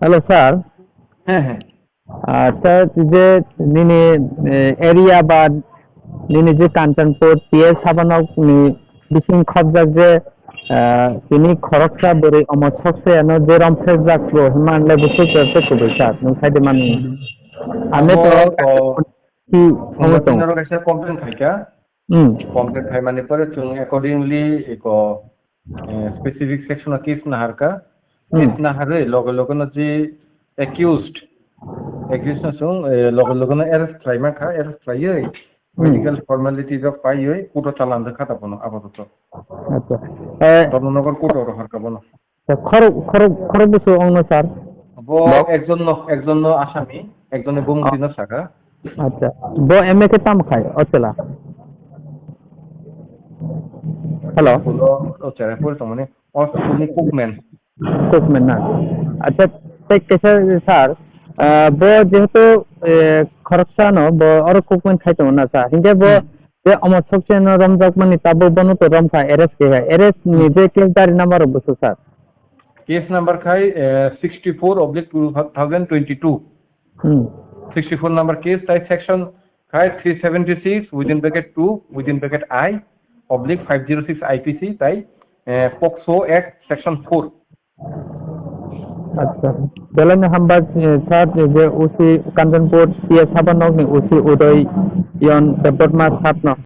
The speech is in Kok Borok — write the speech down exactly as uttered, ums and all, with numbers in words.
Hello, sir. He, he. Ah, sir, je nini, eh, area ba nini je Kanchanpur P S Sabanok ni bising khobjak je, ah, tini khoroksa bwrwi omo sokse ano je romsek jak bo hwnma le busu sir se kubui sir, nwng sai de mani. Amo to, oh, ki omo omo tong. Tini oro kaisa complaint khaika. Hmm. Complaint khaimani pore chwng accordingly eko, eh, specific section o case naharka. Hmm. Case naharwi loge loge no je accused, accused no chwng, eh, loge loge no arrest khlaimankha, arrest khlaiwi, hmm, medical formality rok paiwi court o challan rwkha ta bono apatot. Acha. Eh, Dharmanagar court o rohorka bono. Khorok, khorok, khorok busu ongno, sir? Bo, bo? Ekjon no, ekjon no asami, ekjon ni bumung, ah, tino saka. Acha. Bo M A khe tamo khai, o chwla? Hello? School o, o chwla pori tongmani, o school ni cookman. Cookman na? Acha, tei kaisa sir, ah, bo jehetu, eh, khoroksa no, bo oro cookman khai tongo na sir. Hinkhe bo, hmm, je omo sokse no romjakmani tabuk bono to romkha, arrest khe khai. Arrest ni, hmm, je case diary number rok busu sir? Case number khai, eh, sixty-four oblique two thousand twenty-two. Hmm. Sixty-four number case tai section khai three seventy-six within bracket two within bracket I oblique five zero six I P C tai, eh, POCSO Act section four. Acha. Belai no hamba, eh, sir, je O C Kanchanpur P S Sabanok ni O C Udayan Debbarma sir no.